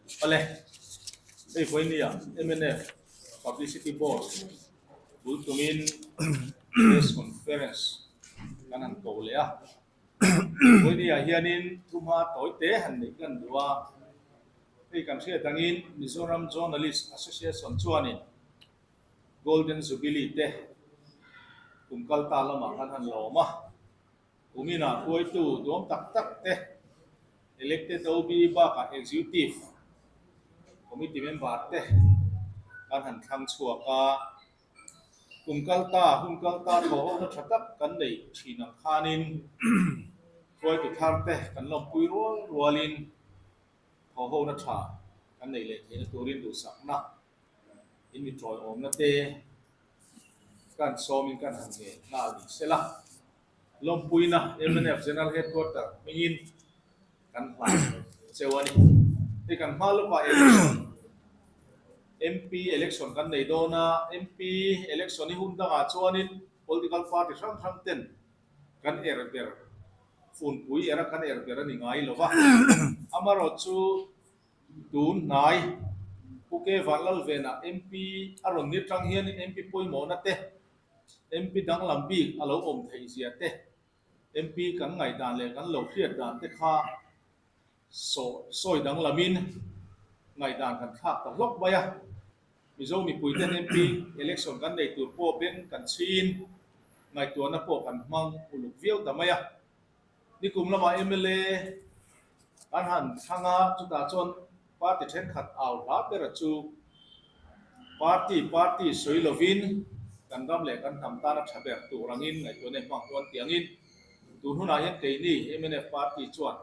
Awle, hei vawinia mnf Publicity Board bul tumin Press Conference kan han ko leh a. Vawinia hianin thumha tawi te han neih kan duh a. Hei kan hriat angin Mizoram Journalist Association chuanin Golden Jubilee te kum kal ta lamah khan han lawm a. Kuminah hruaitu duam tak tak te Elected OB bakah Executive Committee member te kan han thlang chhuak a. Kum kal ta, hun kal ta thawhhona tha tak kan neih thin ang khanin hruaitu thar te kan lawmpui rual rualin thawhhona tha kan neih leh theihna turin duhsakna in mi tawiawmna te kan sawmin kan han ngen nghal ni sela. Lawmpuina mnf General Headquarter hmingin kan hlan cheu a ni. Hei kan hma lawkah election MP election kan nei dawn a, MP election hi hun dangah chuanin political party hrang hrang ten kan er ber funpui era kan er ber a ni ngai lo va. Amaherawhchu Tun hnai Pu Ke Vanlalvena MP a rawn ni tang hianin MP pawimawhna te, MP danglam bik a lo awm theih zia te, MP kan ngaihdan leh kan lo hriat dan te kha sawi danglamin ngaihdan kan thlak ta hlawk mai a. Mizo mipuiten MP election kan nei tur pawh beng kan chhin, ngaihtuahna pawh kan hmang uluk viau ta mai a. Nikum lamah mla kan han thlang a, chutah chuan party thenkhat au hla bera chu party party sawi lovin kan ram leh kan hnam tana tha ber tur angin ngaihtuahna hmang dawn tih angin tun hunah hian keini mnf party chuan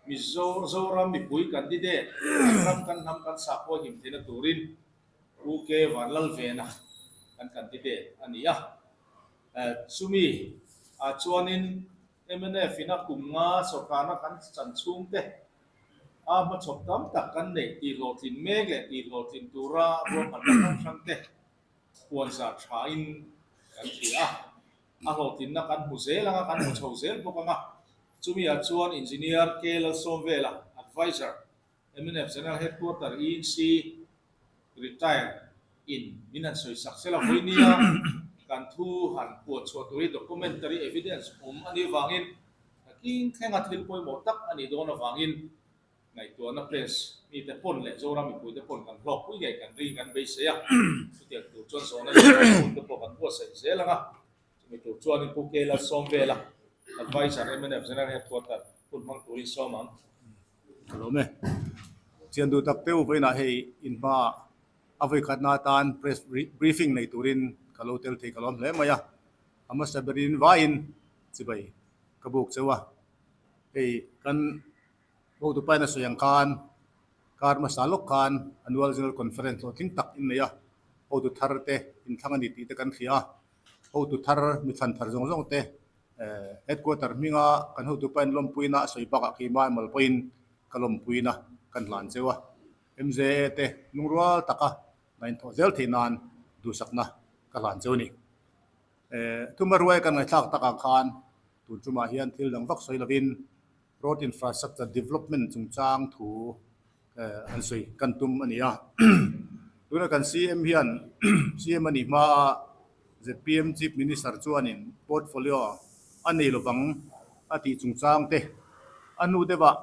Mizo Zoram mipui candidate kan ram kan hnam kan sahpawh him theihna turin U K Vanlalvena kan candidate a ni a. Chumi ah chuanin mnf in a kum nga sawrkarna kan chan chhung te a hmachhawp tam tak kan neih tih hlawhtlin mek leh tih hlawhtlin tura ruahmanna hrang hrang te puan zah tha in kan hria a. A hlawhtlinna kan hmu zel ang a, kan hmu chho zel bawk ang a. Chumi ah chuan Engineer K Lalsawmvela, Adviser, mnf General Headquarter ENC retire in min han sawi sak sela vawinia kan thu han puah chhuah tur hi documentary evidence awm a nih avangin king thlenga thil pawimawh tak a nih dawn avangin ngaihtuahna press mite pawn leh Zoram mipuite pawn kan hlawkpui ngei kan ring kan beisei a, chutiang tur chuan zawhna leh hun te pawh kan buatsaih zel ang a. Chumi tur chuanin Pu Kela Sawmvela, Adviser, mnf General Headquarter, hun hmang turin sawm ang. Ka lawm e. Chian duh tak teuh vawiinah hei in hmaah a vawikhatna atan press briefing nei turin ka lo tel thei ka lawm hle mai a. A hmasa berin vaiin chibai ka buk cheu a. Hei kan hotu pain a sawi ang khan kar hmasa lawk khan Annual General Conference hlawhtling tak in nei a, hotu thar te inthlang a ni tih te kan hria a. Hotu thar, mi thlan thar zawng zawng te headquarter hminga kan hotu pain lawmpuina a sawi bakah keimah emaw pawhin ka lawmpuina kan hlan cheu a. MJA te lungrual taka ngainthawh zel theih nan duhsakna ka hlan cheu a ni. Thuma ruai kan ngaihthlak takah khan tun tumah hian thil dang vak sawi lovin road infrastructure development chungchang thu an sawi kan tum a ni a. Tuna kan CM hian CM a nih hmaa zpm Chief Minister chuanin portfolio a nei lovang a tih chungchang te a hnu deuhah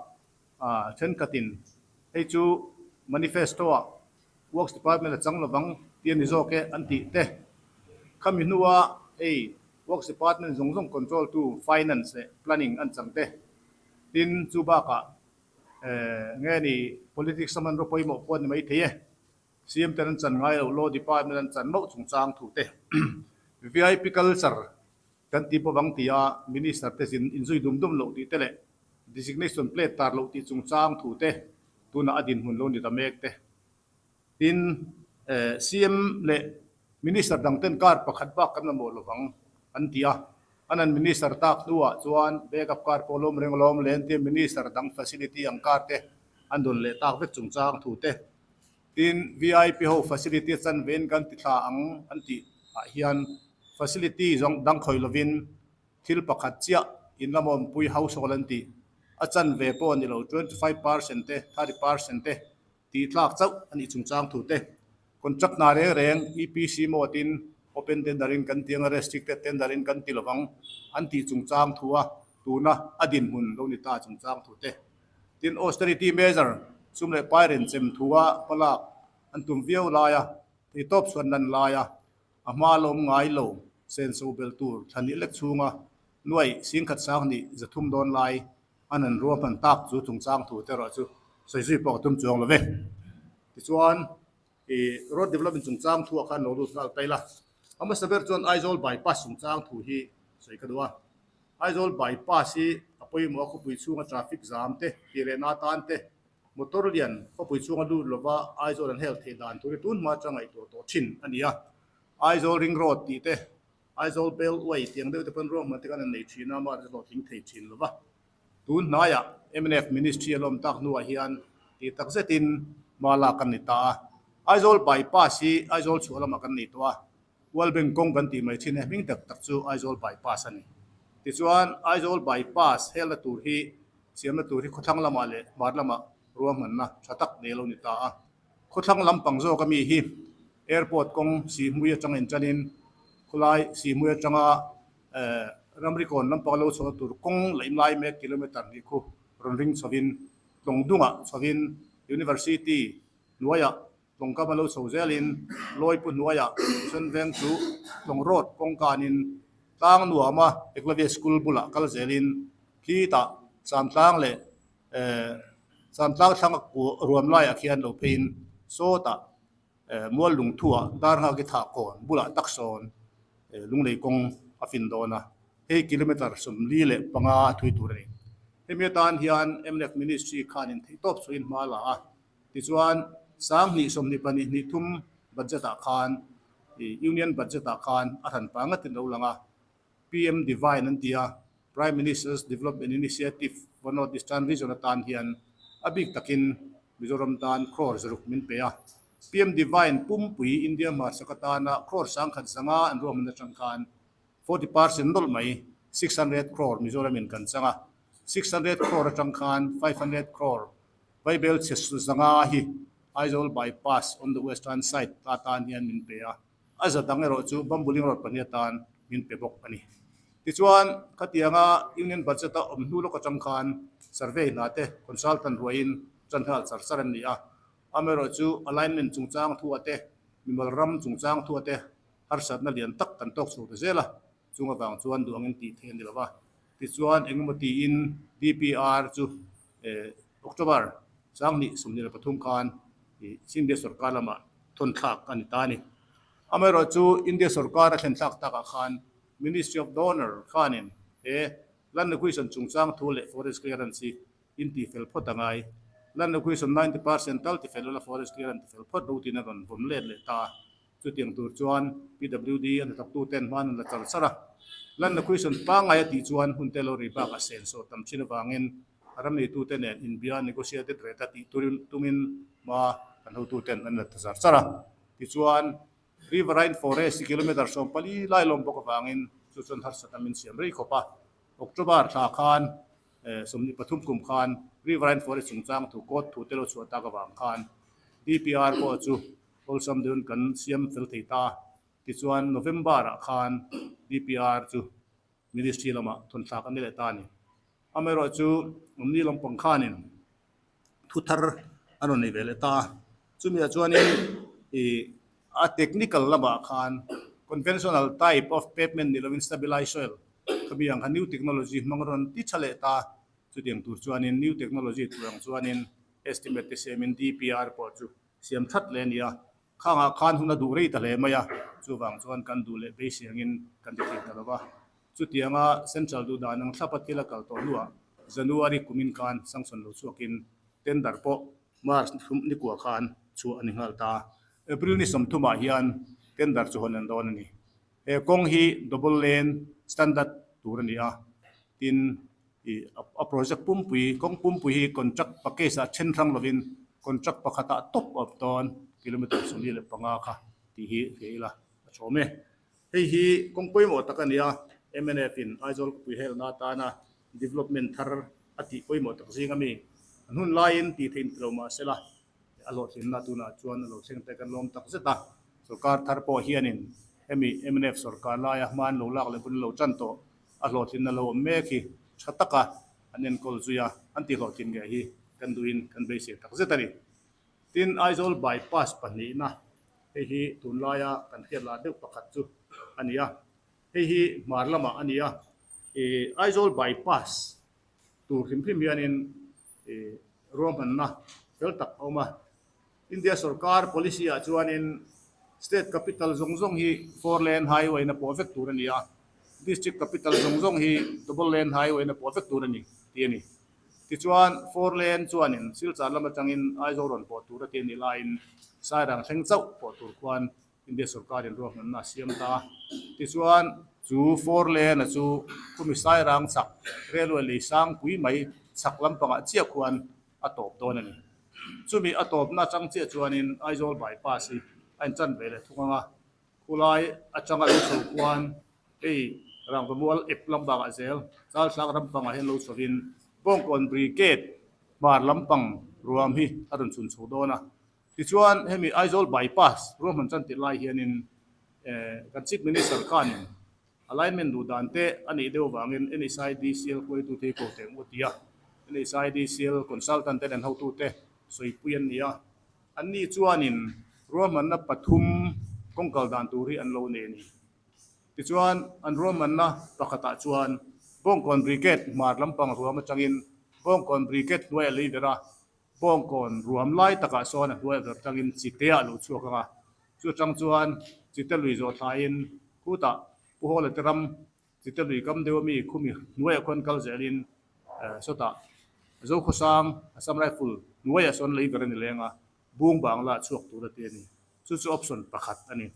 thenkhatin hei chu manifesto-ah Works Department a chang lovang tih a ni zawk e an tih te. Khami hnua hei Works Department zawng zawng control tu Finance leh Planning an chang te. Tin, chu bakah nge ni politics a hmanraw pawimawh pawh a ni maithei e. CM ten an chan ngai lo, Law Department an chan mauh chungchang thu te. VIP culture kan ti pawh vang tia Minister te zin inzui dum dum loh tih te leh designation plate tar loh tih chungchang thu te tunah a dinhmun lo ni ta mek te. Tin, CM leh Minister dang ten car pakhat bak kan mamawh lovang an ti a. An an Minister tak hnuah chuan backup car pawh lawm reng alawm le an ti a, Minister dang facility ang car te an dawn leh tak vek chungchang thu te. Tin, VIP ho facility a chan vein kan ti thla ang an tih ah hian facility zawng dang khawi lovin thil pakhat chiah in lamawmpui household an tih. A chanve pawh a ni lo, 25% te, 30% te tih tlak chauh a nih chungchang thu te, contract hna reng reng EPC mode in open tender in kan ti ang a, restricted tender in kan ti lovang an tih chungchang thu a tuna a dinhmun lo ni ta chungchang thu te. Tin, austerity measure sum leh pai renchem thu a hmalak an tum viau lai a, theitawp chhuan lan lai a, a hma lawm ngai lo senso belh tur thla lek chhunga nuai singkhat sang hnih zathum dawn lai an an ruahman tak chu chungchang thu te erawh chu sawi zui pawh ka tum chuang lo ve. Tichuan, ih road development chungchang thu ah khan lo lut nghal ta ila. A hmasa ber chuan Aizawl bypass chungchang thu hi sawi ka duh a. Aizawl bypass hi a pawimawh a khawpui chhunga traffic zam te tih leh na tan te motor lian khawpui chhunga lut lova Aizawl an hel theih dan tur hi tun hma atanga ngaihtuah tawh thin a ni a. Aizawl ring road tih te Aizawl Beltway tiang deuh te pawn ruahman te khan an nei thin a, amah chu hlawhtling thei thin lo va. Tun hnaiah mnf Ministry a lawm tak hnuah hian tih tak zetin hma lak kan ni ta a. Aizawl Bypass hi Aizawl chhuah lamah kan nei tawh a, World Bank kawng kan tih mai thin e, hming tak tak chu Aizawl Bypass a ni. Tichuan Aizawl Bypass helna tur hi siamna tur hi khawthlang lamah leh hmar lamah ruahmanna tha tak nei lo ni ta a. Khawthlang lampang zawk ami hi Airport kawng Sihhmui atanga inṭanin khawlai Sihhmui atanga ramri kawn lampang lo chhuahna tur kawng laih lai mek kilometer hnih khu rawn ring chhovin tlawng dungah chhovin University hnuaiah tlawng kam a lo chho zelin Lawipu hnuaiah Mission Veng chu tlawng road kawng kanin tlang nuama Eklavia School bulah kal zelin khitah Samtlang leh Samtlang thlang ruam laiah khian lo pheiin sawtah Mual lungthuah dar nghak i thah kawn bulah tak sawn lunglei kawng a fin dawn a, hei kilometre 45 a thui tur a ni. Hemi atan hian mnf Ministry khanin theihtawp chhuahin hma a la a, tichuan 2022/23 budget ah khan Union budget ah khan a hran pa ngatin lo lang a, PM Divine an ti a, Prime Minister's Development Initiative for North Eastern Region atan hian a bik takin Mizoram tan crore zaruk min pe a. PM Divine pumpui India hmarchhak atana crore 1100 an ruahman atang khan 40% nawlh mai, 600 crore Mizoramin kan chang a. 600 crore atang khan 500 crore Vaibel chhe 500 hi Aizawl Bypass on the western side atan hian min pe a. A za dang erawh chu Bambuling Road pahnih atan min pe bawk a ni. Tichuan, khatianga Union Budget-a awm hnu lawk atang khan survey hna te consultant ruaiin tan nghal char char an ni a. Amaherawhchu alignment chungchang thu ate, mimal ram chungchang thu ate harsatna lian tak kan tawk chhuak ta zel a, chung avang chuan duh angin tih theih a ni lo va. Tichuan, engemaw tiin DPR chu October 2023 khan India sorkar lamah thawn thlak a ni ta a ni. Amaherawhchu India sorkar a thlen thlak takah khan Ministry of Donor khanin he Land Acquisition chungchang thu leh Forest Clearance hi in tihfel phawt a ngai. Land Acquisition 90% tal tifel ula Forest Clearance tifel phawt ro tiin a rawn vawm let leh ta a. Chutiang tur chuan PWD a hnathawktu ten hman an la char char a. Land Acquisition pangngai a tih chuan hun te lo ri bakah senso tam thin avangin a ram neitute nen inbia negotiated rate a tih turin tumin hma kan hotuten an la ta char char a. Tichuan Riverine Forest hi kilometre 14 lai lawm bawk avangin chu chuan harsatna min siam rei khawp a. October thla khan 23 kum khan Riverine Forest chungchang thu court thu te lo chhuah tak avang khan DPR pawh chu awlsam deuhin kan siam fel thei ta. Tichuan November ah khan DPR chu Ministry lamah thawnthlak a ni leh ta a ni. Amaherawhchu awmni lampang khanin thu thar a rawn nei ve leh ta a. Chumiah chuanin ih a technical lamah khan conventional type of pavement ni lovin stabilized soil khami ang kha new technology hmang rawn ti tha leh ta a. Chutiang tur chuanin new technology tur ang chuanin estimate te siamin DPR pawh chu siam that leh a ni a. Khangah khan hun a duh rei ta hle mai a, chuvang chuan kan duh leh beisei angin kan ti thei ta lo va. Chutianga Central duh dan ang thlapa thil a kal tawh hnuah January kumin khan sanction lo chhuakin tender pawh March ni kua khan chhuah a ni nghal ta. April ni 30ah hian tender chu hawn an dawn a ni. He kawng hi double lane standard tur a ni a, tin ih a project pumpui kawng pumpui hi contract package ah then hrang lovin contract pakhatah tawp a awm dawn kilometre 45 kha tih hi hria ila a chhawm e. Hei hi kawng pawimawh tak a ni a, mnf in Aizawl khawpui helna atana development thar. a tih pawimawh tak zing a mi. An hun laiin tih theih inti lo mah sela a hlawhtlinna tunah chuan a lo thleng ta kan lawm tak zet a. Sorkar thar pawh hianin hemi mnf sorkar laia hma an lo lak leh bun lo tan tawh a hlawhtlinna lo awm mek hi tha taka an enkawl zui a, an tihhlawhtlin ngei hi kan duhin kan beisei tak zet a ni. Tin, Aizawl bypass pahnihna hei hi tunlaia kan hriat lah deuh pakhat chu a ni a, hei hi hmar lamah a ni a, ih Aizawl bypass tur hrim hrim hianin ih ruahmanna fel tak a awm a. India sorkar policy ah chuanin state capital zawng zawng hi four lane highway na pawh vek tur a ni a, district capital zawng zawng hi double lane highway na pawh vek tur a ni tih a ni. Tichuan four lane chuanin Silchar lam atangin Aizawl rawn pawh tur a ti a nih laiin Sairang thleng chauh pawh tur khuan India sorkarin ruahmanna a siam ta a. Tichuan chu four lane a chu khumi Sairang chhak railway lei sangpui mai chhak lampangah chiah khuan a tawp dawn a ni. Chumi a tawpna atang chiah chuanin Aizawl bypass hi a inchan ve leh thung ang a, khulai atanga lo chho khuan hei Rangvamual ep lam bakah zel Chalthlak ram pangah hian lo chhovin Bawngkawn Brigade hmar lampang ruam hi a rawn chhun chho dawn a. Tichuan hemi Aizawl bypass ruahman chan tih lai hianin kan Chief Minister khanin Alignment duh dan te a nih deuh vangin NHIDCL hruaitute hi ko teh ang u ti a, NHIDCL consultant te leh an hotute sawipui an ni a. Anni chuanin ruahmanna pathum kawngkal dan tur hi an lo nei a ni. Tichuan an ruahmanna pakhatah chuan Bawngkawn Brigade hmar lampang ruam atangin Bawngkawn Brigade hnuaia lei ber a, Bawngkawn ruam lai takah sawn a hnuai ber tangin Chite ah lo chhuak ang a, chu atang chuan Chite lui zawh thlaiin khutah Pu Hawla te ram Chite lui kam deuh ami khumi hnuaiah khuan kal zelin sawtah Zokhawsang Assam Rifle hnuaiah sawn lei ber a ni leng a, bung bangla a chhuak tur a ti a ni. Chu chu option pakhat a ni.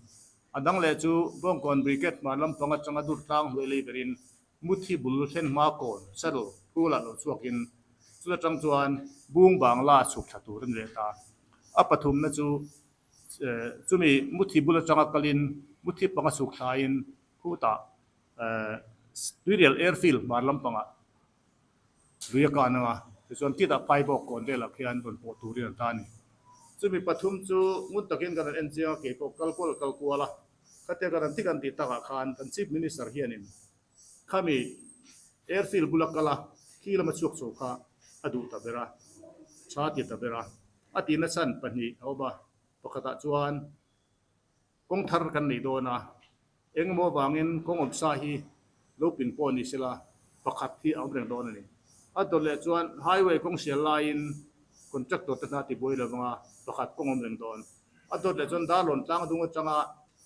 A dang leh chu Bawngkawn Brigade hmar lampang atanga dur tlang hnuai lei berin Muthi bul thlen hma kawn, saddle, phul ah lo chhuakin chuta tang chuan bung bangla chhuk thla tur a ni leh ta. A pathumna chu chumi Muthi bul atanga kalin Muthi panga chhuk thlain khutah Tuirial Airfield hmar lampangah lui a kan ang a, tichuan kitah phai bawk kawn velah khian rawn pawh turin an ta a ni. Chumi pathum chu ngun takin kan rawn en chiang a, keipawh kal kual kal kual a, khatia kan rawn ti kan tih takah khan kan Chief Minister hianin khami airfield bula kal a, khi lama chhuak chho kha a duh ta ber a, tha ti ta ber a, a tihna chhan pahnih a awm a, pakhatah chuan Kawng thar kan nei dawn a, engemaw avangin kawng awmsa hi lo pin pawh ni sela pakhat hi a awm reng dawn a ni. A dawt leh chuan highway kawng sial laiin contractor te hna tibuai lo vanga pakhat kawng awm reng dawn. A dawt leh chuan Darlawn tlang dung atanga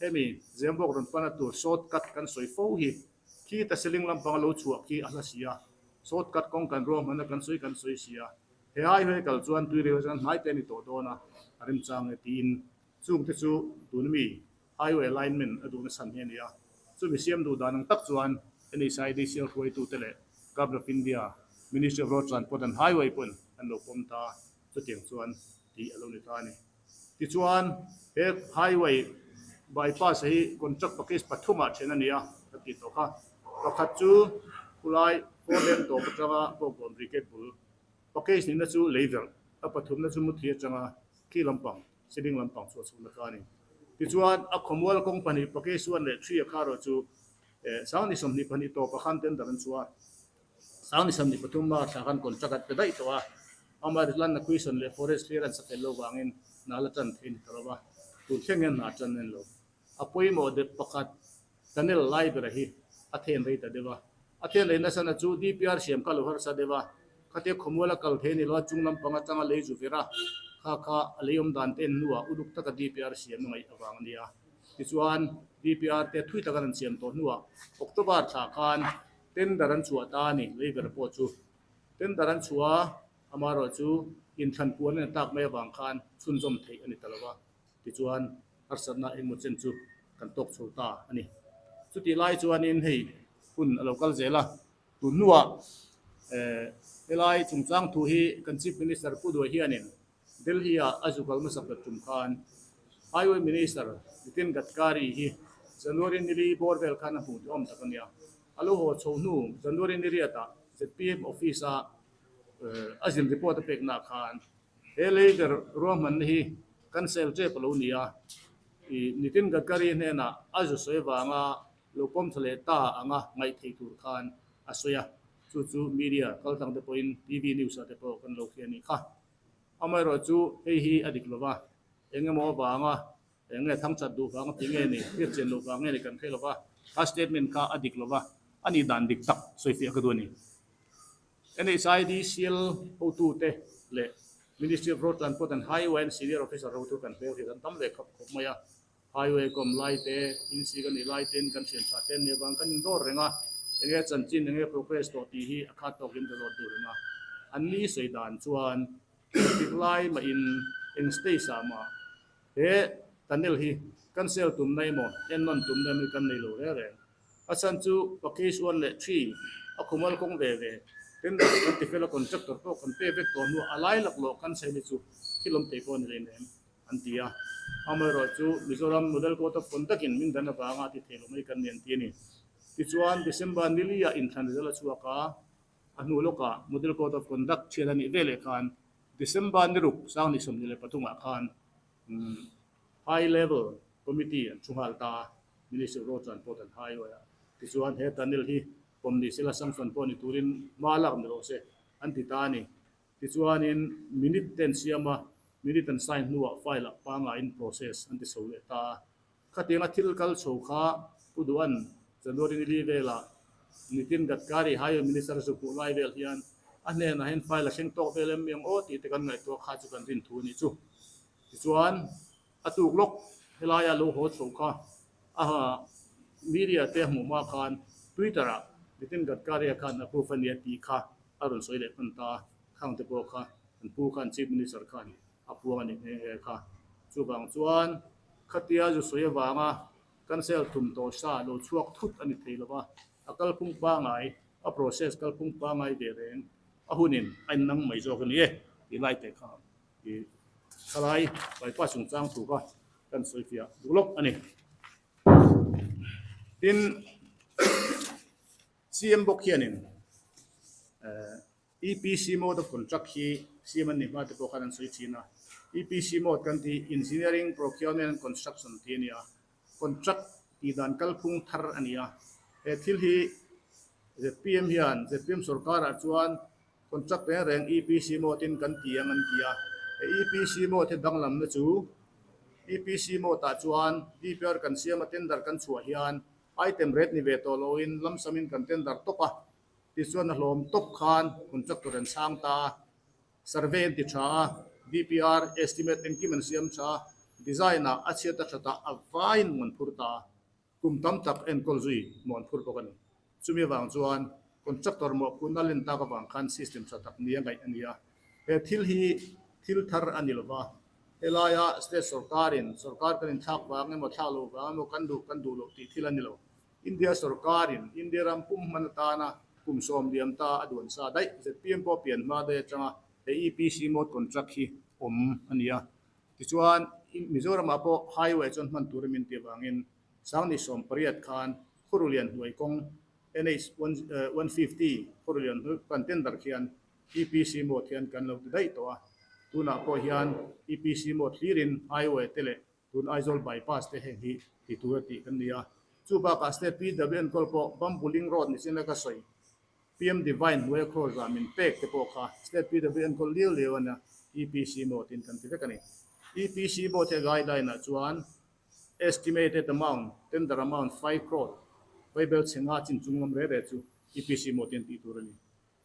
hemi Zembawk rawn pana tur short cut kan sawi fo hi khi ta seling lampanga lo chhuah khi a hla si a, short cut kawng kan ruahmanna kan sawi kan sawi si a, he highway kal chuan tuirel atanga hnai te a ni tawh dawn a, a remchang e tiin Chungte chu tun mi highway alignment a duhna chhan hi a ni a, chumi siam duh dan ang tak chuan NHIDCL hruaitute leh Government of India, Ministry of Road Transport and Highway pawhin an lo pawm ta a, chutiang chuan tih a lo ni ta a ni. Tichuan, he highway bypass hi contract package pathumah then a ni a, ka tih tawh kha. Pakhat chu khulai four lane tawp atanga Bawngkawn Brigade bul package nihna chu leiverh, a pathumna chu Muthi atanga khi lampang Ceiling lampang chu a chhun nasa a ni. Tichuan, a khawmual kawng pahnih package one leh three a kha erawh chu 2022 tawpah khan tender an chhuah a, 2023 March ah khan contract an pe daih tawh a, amaherawhchu land acquisition leh forest clearance a fel lo vangin hna la tan thei a ni ta lo va, tun thleng hian hna tan a ni lo. A pawimawh dep pakhat tunnel lai bera hi a then rei ta deuh a, a then rei nasa na chu DPR siam kha lo harsa deuh a, khatia khawmual a kal thei a ni lo a, chung lampang atanga lei zu ver a, kha kha a lei awm dan te en hnuah uluk taka DPR siam a ngaih avang a ni a. Tichuan DPR te thui taka an siam tawh hnuah October thlah khan tender an chhuah ta a ni, lei ber pawh chu tender an chhuah a, amaherawhchu inthlan puan a ni tak mai avang khan chhunzawm theih a ni ta lo va. Tichuan, harsatna engmaw chen chu kan tawk chho ta a ni. Chutih lai chuanin hei hun a lo kal zel a, tun hnuah helai chungchang thu hi kan Chief Minister Pu Duai hianin Delhi-ah a zu kal hmasak ber tum khan Highway Minister Nitin Gadkari hi January nili bawr vel khan a hmuh duhawm tak a nia. A lo haw chho hnu January ni riatah zpm Office-a. A zin report a peknaah khan he leiver ruahmanna hi cancel tep a lo ni a, ih Nitin Gadkari hnenah a zu sawi vanga lo pawm tha leh ta anga ngaih theih tur khan a sawi a, chu chu media kal tlang te pawhin TV news ah te pawh kan lo hria a nih kha. Amaherawhchu hei hi a dik lova, eng emaw avanga Eng nge thangchat duh vang a ti nge ni, hriat chian loh vang nge ni kan hre lo va, kha statement kha a dik lo va, a nih dan dik tak sawifiah ka duh a ni. NHIDCL hotute leh Ministry of Road Transport and Highway and Senior Officer hotu kan hmel hi kan tam ve khawp khawp mai a, Highway kawm lai te, insi kan nih lai ten kan thian tha te an nih avang kan indawr reng a, eng nge chanchin, eng nge progress tawh tih hi a khat tawkin ka zawt duh reng a. An ni sawi dan chuan dik lai mahin eng stage ah mah He tunnel hi cancel tumna emaw ennawn tumna emaw hi kan nei lo reng reng. A chhan chu package one leh three a khumal kawng ve ve tender kan ti fel a contractor pawh kan pe vek tawh hnuah a lai laklawh cancel hi chu thil awm thei pawh a ni reng reng an ti a. Amaherawhchu Mizoram Model Code of Conduct in min dan avanga a ti thei lo mai kan ni an ti a ni. Tichuan December nili ah inthlan result a chhuak a, a hnu lawkah Model Code of Conduct thian a nih veleh khan December ni ruk 2023 ah khan High Level Committee an thu nghal ta a, Ministry of Road Transport and Highway ah. Tichuan he tunnel hi pawm ni sela sanction pawh ni turin hma lak ni rawh se an ti ta a ni. Tichuanin minute te an siam a, minute an sign hnuah file ah pangaiin process an ti chho leh ta a. Khatianga thil kal chho kha Pu Duan January ni li velah Nitin Gadkari Highway Minister a zuk lai vel hian a hnenah hian file a thleng tawk vel em em aw tih te kan ngaihtuah kha chu kan rin thu a nih chu. Tichuan a tuk lawk helaia lo haw chho kha a media te a hmuh hma khan Twitter ah Nitin Gadkari a khan approve a nia tih kha a rawn sawi leh hman ta a, khang te pawh kha an pu khan Chief Minister khan a puang a ni nghe nghe kha. Chuvang chuan khatia zu sawi avanga cancel thum tawh sa lo chhuak thut a ni thei lo va, a kalphung pangai, a process kalphung pangai ve reng a hunin a innang mai zawk a ni e tih lai te kha i thalai bypass chungchang thu kha kan sawi fiah duh lawk a ni. Tin, CM bawk hianin EPC mode of contract hi siam an nih hma te pawh khan an sawi thin a. EPC mode kan tih Engineering, Procurement and Construction tih a ni a. Contract tih dan kalphung thar a ni a. He thil hi zpm hian zpm sorkarah chuan contract reng reng EPC mode in kan ti ang an ti a. He EPC mode hi danglamna chu EPC mode ah chuan DPR kan siam a tender kan chhuah hian item rate ni ve tawh loin lamsam in kan tender tawp a. Tichuan a hlawm tawp khan contractor an chhang ta a, survey an ti tha a, DPR estimate engkim an siam tha a, design ah a chhiat a that ah a vaiin mawn phur ta a, kum tam tak enkawl zui mawn phur bawk a ni. Chumi avang chuan contractor mawhphurhna len tak avang khan system tha tak nia ngaih a ni a, he thil hi thil thar a ni lova, helaia state sorkarin sorkar kan inthlak vang emaw thlak loh vang emaw kan duh kan duh loh tih thil a ni lo. India sorkarin India ram pum hman atana kum sawm liam ta a duan sa daih zpm pawh pian hma daih atanga he EPC mode contract hi awm a ni a. Tichuan, Mizoramah pawh highway chuan hman tur a min tih avangin 2018 khan Khurulian hnuai kawng NH 150 Khurulian hnuai kan tender khian EPC mode hian kan lo ti daih tawh a. Tunah pawh hian EPC mode hlirin highway te leh Tun Aizawl bypass te heng hi ti tur a tih kan ni a. Chu bakah State PW enkawl pawh Bamboo Link Road ni chin a ka sawi PM Divine hnuaia crore za min pek te pawh kha State PW enkawl liau liau a nia EPC mode in kan ti vek a ni. EPC mode hi a guideline ah chuan estimated amount, tender amount 5 crore vaibel chhe nga chin chung lam re re chu EPC mode in tih tur a ni.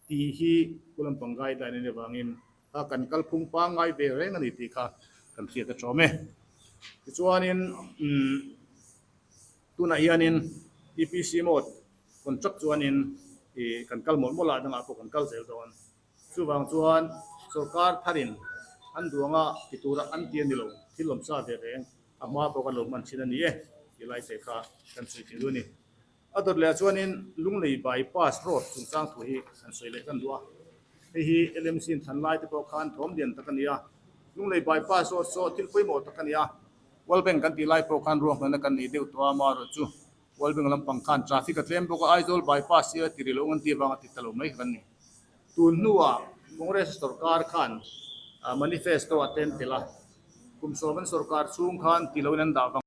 Tih hi Pu lampang guideline a nih avangin kha kan kalphung pangngai ve reng a ni tih kha kan hriat a tawm e. Tichuanin umm tunah hianin EPC mode contract chuanin ih kan kal mawlh mawlh a, dangah pawh kan kal zel dawn. Chuvang chuan sorkar tharin an duanga ti tura an ti a ni lo, thil awmsa ve reng a hma pawh kan lo hman thin a ni e tih lai te kha kan sawi thei duh a ni. A dawt leh ah chuanin Lunglei Bypass Road chungchang thu hi an sawi leh kan duh a. Hei hi LMC in thlan lai te pawh khan thawm lian tak a ni a. Lunglei Bypass Road saw thil pawimawh tak a ni a. World Bank kan tih lai pawh khan ruahmanna kan nei deuh tawh a, amaherawhchu chu World Bank lampang khan traffic a tlem bawk a, Aizawl Bypass hi a ti ri lo ngan tih avanga ti ta lo mai kha kan ni. Tun hnuah. Congress sorkar khan manifesto a ten tel a, kum sawm an sorkar chhung khan ti loin an dah vang.